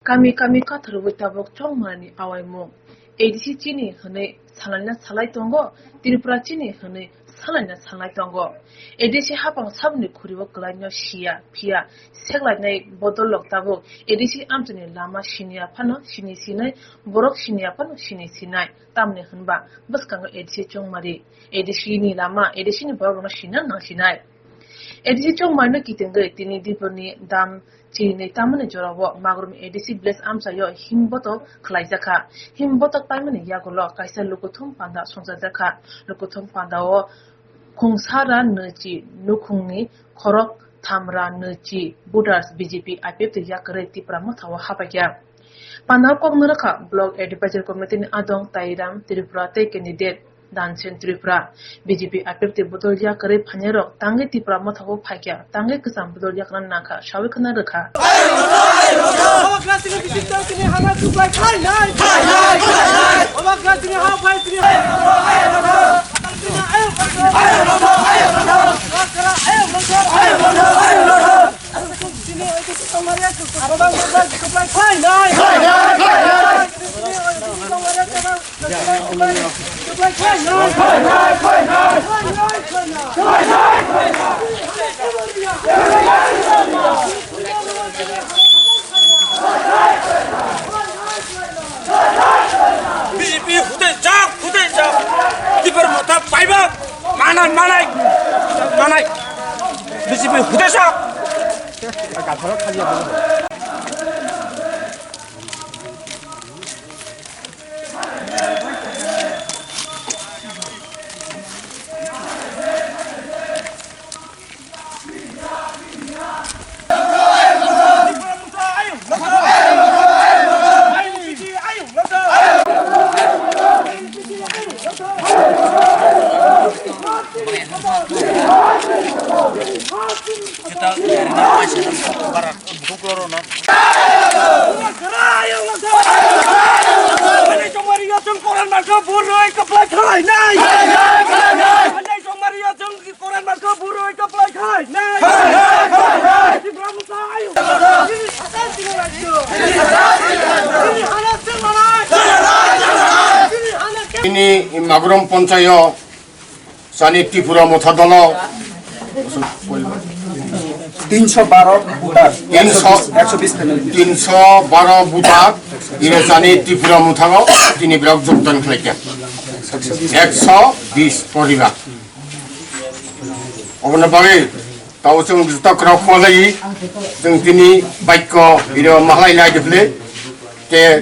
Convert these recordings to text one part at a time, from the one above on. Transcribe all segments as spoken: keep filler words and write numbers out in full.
Kami kami katharwi tabuk chongmani awaimung. A D C chini hwnwi salaina salai tongo, Tripura chini hwnwi salaina salai tongo. A D C hapang saboni khuribo kwlaino siya, phiya seklainai bodol rok tabuk A D C amchaini lama siniya phano sini sinai, borok siniya phano sini sinai. Tamni hwnba bwskango A D C chongmari, A D C ni lama, A D C ni borok rokno sina nang sinai. A D C chongmarino kitingwi tini Dipurni dam chini tamani jorao Magrum A D C village amchaio himbotok khwlaijakha. Himbotok paimani yagulo kaisa lukuthum panda songchajakha. Lukuthum pandao Khungsara Nwichi nukhungni khorok thamra Nwichi voters B J P I P F T yakarwi Tipra Mothao hapaikha. Pandao kok narwkha Block Advisory Committee ni adong Tairam Tripura tei candidate Dansen Tripura. B J P I P F T bodol yakarwi phainairok tangwi Tipra Mothao phaikha, tangwi kwcham bodol yakarna nangkha, sawi khwna rwkha. B J P hudai jak, hudai jak. Tipra Motha paiba, manai, manai, manai. B J P hudai jak. Ini Magrum Ponchayo Sani Tipra Motha dolo tinso baro voter, tinso, ekso bis family. Tinso baro voter, ire sani Tipra Motha o tini borok jogdan khlaikha. Ekso bis poribar. Oboni bagwi tabo chwng joto kwrwng khwlai, chwng tini baikho iro mahlai nai de phile. Ke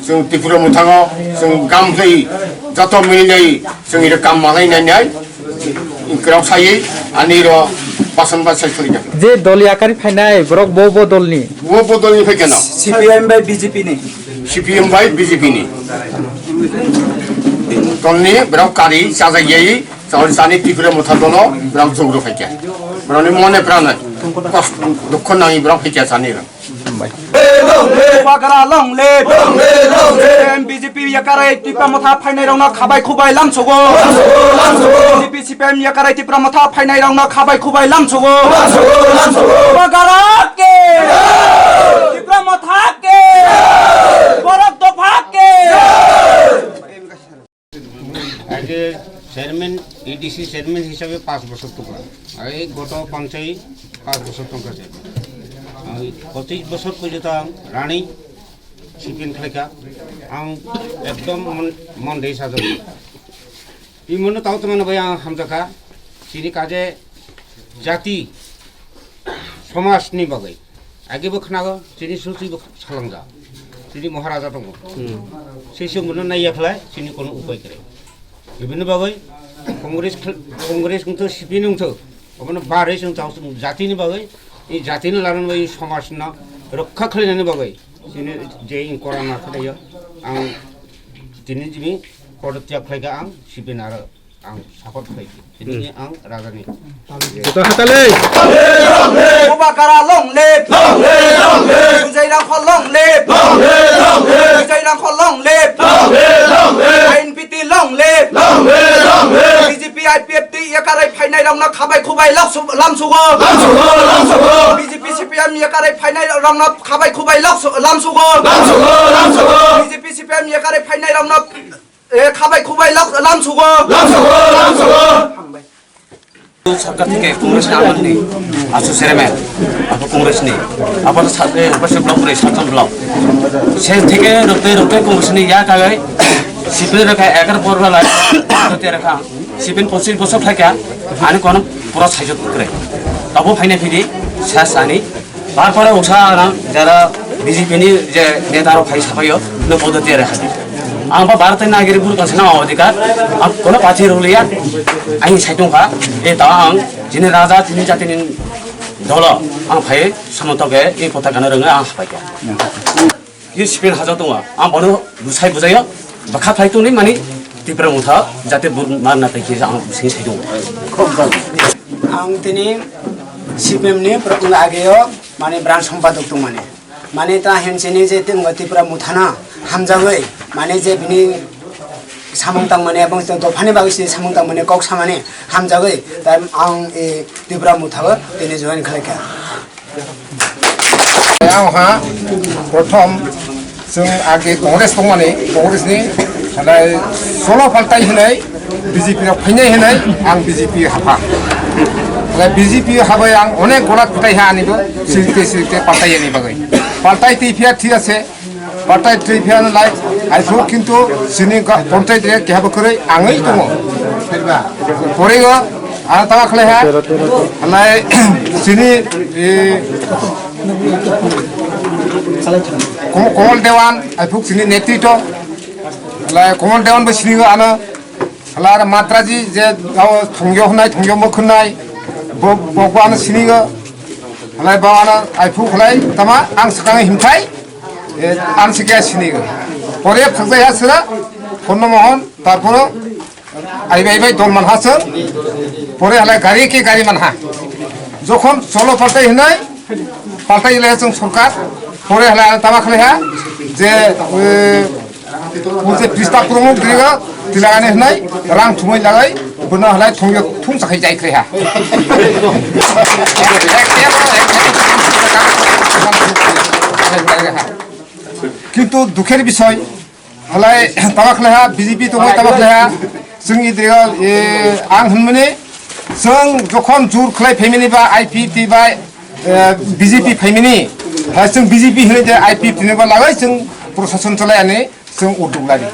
chwng Tipra Motha o chwng gam khlai joto mili nai chwng iro kam manai nai nai kwrwng sai ani ro basan ba sai khali jak. Je dol yakari phainai borok bo bo dolni. Bo bo dolni phai keno? C P M bai B J P ni. C P M bai B J P ni. Dolni borok kari sajai yai, sajai sani Tipra Motha dolo borok jogro phai kya. Borokni mone prana kosto dukho nangwi borok phai kya sani ro. Bubagra long live. Long live, long live. C P M B J P yakarwi Tipra Motha phainai rokno khabai khubai lamsogo. Lamsogo, lamsogo. B J P C P M yakarwi Tipra Motha phainai rokno khabai khubai lamsogo. Lamsogo, lamsogo. Bubagra ke. Jai. Tipra Motha ke. Jai. Borok dopha ke. Jai. Aje chairman, A D C chairman hisabe panch bochor tongkha. Ai goto panchai panch bochor tongkha se. Ai pochish bochor porjonto ang rani sipin khlaikha. Ang ekdom mon, mon dei sajak. Imono tau tongmani bai ang hamjakha. Chini kaje jati somaj ni bagwi. Age bo khnago, chini susi bo salangjak. Chini Maharaja tongo. Hmm. Sisi muno naiya khlai, chini kono upai kwrwi. Ibini bagwi Congress khl-, Congress wngthu, C P M wngthu. Obono barwi chwng tao chwng jatini bagwi, i jatini lanan bagwi, somajno rokha khlainani bagwi. Chini je in korana khlaio, ang tini jimi kodo tiap khlaika ang C P M aro. Ang support khlai khe. Tini ang rajani. Juta hatale. Bubagra long live. Long live, long live. Bujai Rangkhol long live. Long live, long live. Bujai Rangkhol long live. Long live, long live. I N P T long live. Long live, long live. B J P I P F T yakarwi phainai rokno khabai khubai lamsu-, lamsugo. Lamsugo, lamsugo. B J P C P M Yakarwi phainai rokno khabai khubai lok su-, lam sugo. Lam sugo, lam sugo. B J P C P M yakarwi phainai rokno, eh, khabai khubai lok lam sugo. Lam sugo, lam sugo. Hambai. সরকার থেকে কংগ্রেস আমলনি আছো চেয়ারম্যান, আবার কংগ্রেসনি, আবার সাথে পাশে ব্লক করে সাতজন ব্লক। সে থেকে রুপে রুপে কংগ্রেসনি ইয়া কাগাই সিপিএম রেখা এগারো পর বেলা রেখা সিপিএম পঁচিশ বছর থাকে, আমি কোনো পুরো সাহায্য করে। তবু ফাইনে ফিরি শেষ আনি Barpara uksa ang jara B J P ni je neta rok hai sapaio no podo tiya rekha di. Ang ba Bharat ni nagiri buru kansa na odhikar ang kono party rok liya ang sai tongkha e ta ang jini raja jini jati ni dolo ang phai samantoke e potaka no rwnga ang sapaikha. Ye sipin haja tonga ang bono busai bujaio bakha phai tongni mani Tipra motha jate bur mar na tai khe ang sing sai tongo. Ang tini C P M ni program ageo mane branch sompadak tongmani. Mane ta hensini je tonggo Tipra mothano hamjagwi mane je bini samung tangmani ebong dophani bagwi se samung tangmani kok samani hamjagwi tai ang e Tipra mothao tini join khlaikha. Ang ha prothom chwng age Congress tongmani, Congress ni halai solo paltai hinai B J P rok phainai hinai ang B J P hapha. Halai B J P habai ang onek golat phatai ha ani bo sirte sirte paltai ani bagai. Paltai tei phiya thik ase, paltai tei phiya lai, ai phuru kintu sini ga-, pontai de keha bo kwrwi angwi tongo. Porigo, ang tama khlai ha, halai sini, e, Kom-, Komol Dewan, ai phuk sini netrito, halai Komol Dewan bo sini ano, halai Matraji je, ao thongyo hnai, thongyo mokhnai, bo, bo, bo ano sini go, halai bo ano, ai phuk halai, tama, ang sakang himthai, e, ang sikya sini go. Pore phakjai ha sira, Purno Mohon, tarporo, Ai bai bai dol manha chwng. Pore halai gari ke gari manha. Jokhon cholo paltai hinai, paltai le chwng sorkar. Pore halai tama khlai ha je, eh, o je pista promok driga tilagani hinai rang thumai lagai bono halai thongyo thum sakhai jai khlai ha. Kintu dukher bisoy, Halai tama khlai ha, B J P tongwi tama khlai ha. Chwng idriga, e, ang hwnmani, chwng jokhon jur khlai phaimani ba I P F T ba, e, B J P phaimani, ha, chwng B J P hwnwi de I P F T ni ba lagwi chwng prosason chalai ani chwng uddog ladi.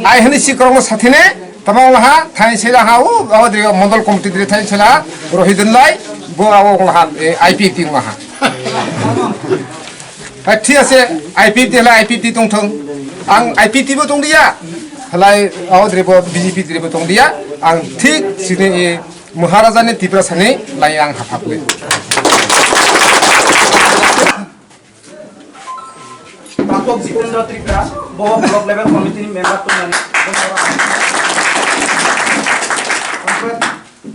Ai hwnwi si kwrwngno sathine, tama wng ha, thain sela ha, o, o, idriga mondol committee dri thain sela, rohidin lai, bo, o, wng ha, e, I P F T wng ha. Hai, thik ase, I P F T halai I P F T tongthung. Ang I P F T bo tongdiya. Halai, o, drebo B J P drebo tongdiya. Ang thik sini, e, Maharaja ni Tiprasa ni lai ang haphapli. Takhuk Jitendra Tripura, bo block level committee ni member tongmani.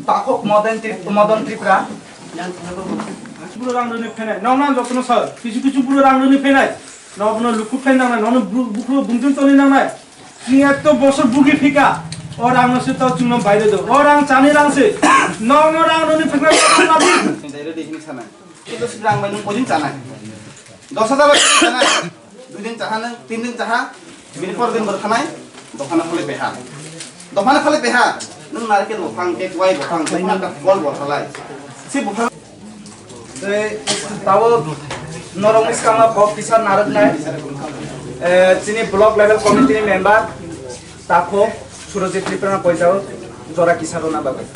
Takhuk Madan Tri-, Madan Tripura. Buro rang rwni phainai. Nokno ang jotono sa. Kisu kisu buro rang rwni phainai. Nokno luku phai nangnai. Nokno bu-, bukhulo bungtun toni nangnai. Chini eto bosor bugi phika. O rang no se to chungno baire do. O rang chani rang se. Nokno rang rwni phainai. Daire de hini sanai. Kito si rang bai nung pojin chanai. Dos hajar bai chanai. Dui din chaha nung, tin din chaha, bini por din bwrwkhanai, dophano khalai peha. Dophano khalai peha, nung narikil buphang, kek wai buphang, kek nang kol buphang lai. Si buphang. Tei tabo norokni swkangma kok kisa narwknai, eh, chini block level committee ni member, Takhuk Surajit Tripura no koijao, jora kisa rwna bagwi.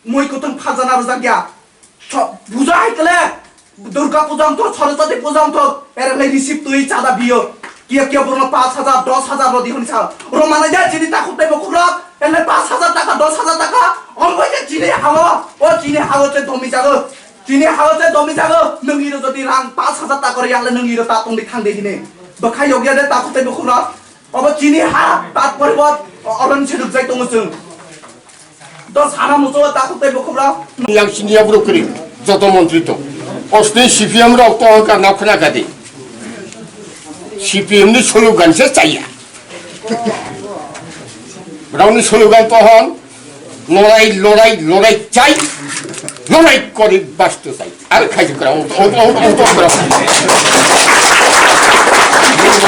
Mui kutung phajana rwjak ya. Cho-, puja hai kele. Durga puja wngthok, Saraswati puja wngthok. Erelai receive twi chada biyo. Kiya kiya borokno pash hajar, dos hajar rodi hwnwi sa. Rwmanai de chini takhuk tei bukhukrok. Erelai pash hajar taka, dos hajar taka. Omo khe chini hago. O chini hago che domi jago. Chini hago che domi jago. Nwng iro jodi rang pash hajar taka rw yakle nwng iro ta tongdi thangdi hini. Bwkhai yokya de takhuk tei bukhukrok. Obo chini ha, tat poribo, o-, oron se rwkjai tongo chwng. Do sana muchungo takhuk tei bukhukrok. Yang sini ya bro kri, joto montri to. Osni C P M rok to ka na khna ka di. C P M ni slogan se chaya. Rao ni slogan to hon, lorai, lorai, lorai chai. Lorrai kori basto sai. Ar khai jukra, o, o, o, o, o, kora.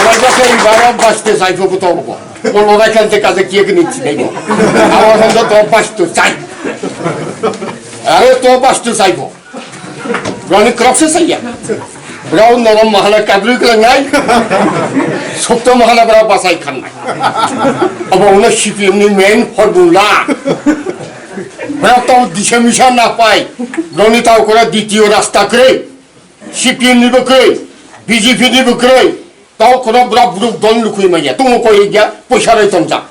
Lorrai kori baro basto sai, ko to ko. O lorrai kan te kaje kiye kini chinai ko. Awa hondo to basto sai. Aro to basto sai ko. Roni krok se sai ya. Brao norom mahala kadri klangai. Sokto mahala brao basai khanai. Abo uno C P M ni main formula. Brao to disa misa na pai. Brao ni tao kora ditiyo rasta kre. C P M ni bo kre. B J P ni bo kre. Tao kora brao bruk don lukui maya. Tungo koi ya. Poisa rai tongja.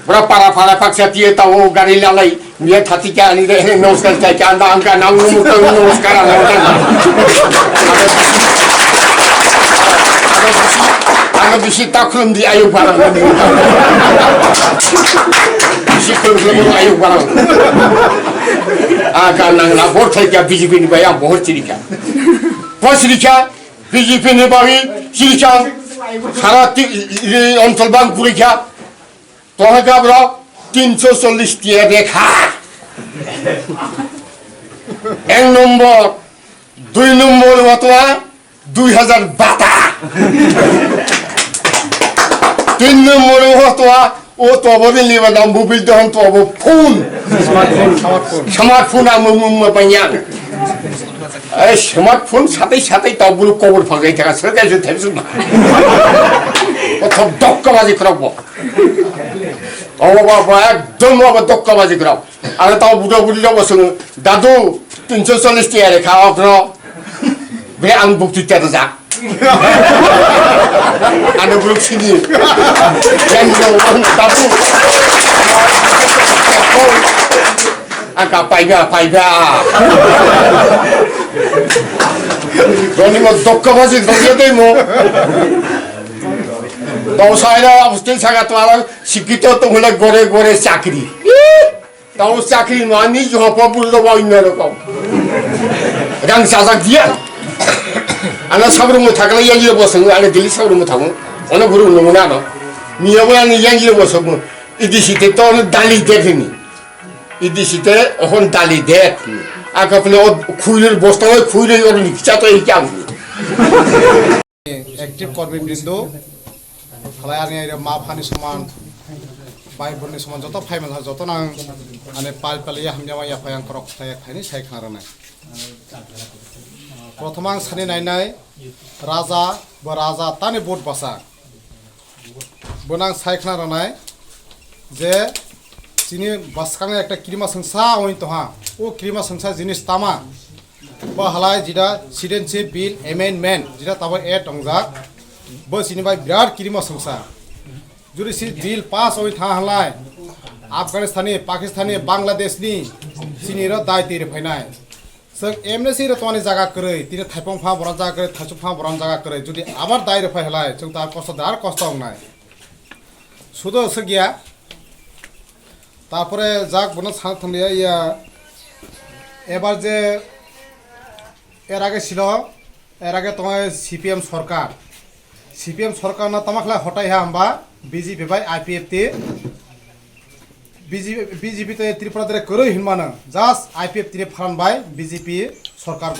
Brao para para paksa tiye tao gari lalai. Niya thati kya ani de, namaskar kya, kya anda angka nang namaskar, namaskar, namaskar. Ano bisi, ano bisi takhum di ayo barang. Bisi khum khum ayo barang. Angka nang na bor thai kya B J P ni baya bor chiri kya. Bor chiri kya, B J P ni bari chiri kya. Sara ti, i, i, ontol bang kuri kya. Toha gabra tinso chollish tiya rekha. Ek nombor, dui nombor watwa dui hajar bata. Tin nombor watwa o tobo ni liba dam bubil dohon tobo phone. Smartphone amung mung ma panyang. Ei smartphone satai satai tobulu kobor phagai thaka sir kaisa thepsun. O thok dokka baji krok bo. Obo ba, ba, ekdom obo dokka baji grao. Aro tao budo budi rok bo swngo, "Dadu, tinso chollish tiya rekha okro." Be ang bukti tiya rwjak. Ano buruk sini. Yang rok, "Dadu." Angka paiba, paiba. Roni mo dokka baji dokya dei mo. Tong saira abustin saga twala sikito tong hule gore gore chakri. Tong chakri no ani joho po bulu do bai no rokom. Rang sajak dia. Ana sabru mo thakla yang yo bosong, ana dili sabru mo thamu. Ono guru no na no. Niya bo ani yang yo bosong. Idi site to dali de ni. Idi site ohon dali de. Aka pele o khuire bosta o khuire o ni cha to ikam. Active kormi brindo, halai ani aire ma phani soman, bai bonni soman joto phai masa joto nang ani pal pal ya hamya ya phai ang korok sai khaini sai khana rwnai. Prothom ang sani nai nai raja bo raja tani bot basa. Bonang sai khna rwnai je chini bwskang ekta kirima swngsa oin toha. O kirima swngsa jinis tama. Bo halai jida Citizenship Bill Amendment jida tabo add tongjak. Bo chini bai birat kirima swngsa. Jodi si bill pass oi tha halai Afghanistani, Pakistani, Bangladeshni chini ro dai tiri phainai. Sir, M N C ro tongani jaga kwrwi, tini thaipong pha boran jaga kwrwi, thaichuk pha boran jaga kwrwi, jodi abar dai rw phai halai, chwng ta kosto dar kosto wngnai. Sudo swkya. Tarpore jak bono sana thangya iya, ebar je er age silo, er age tongo C P M sorkar. C P M sorkar no tama khlai hotai ha hamba B J P bai I P F T. B J P, B J P to Tripura dere kwrwi hinmano, just I P F T pharan bai B J P sorkar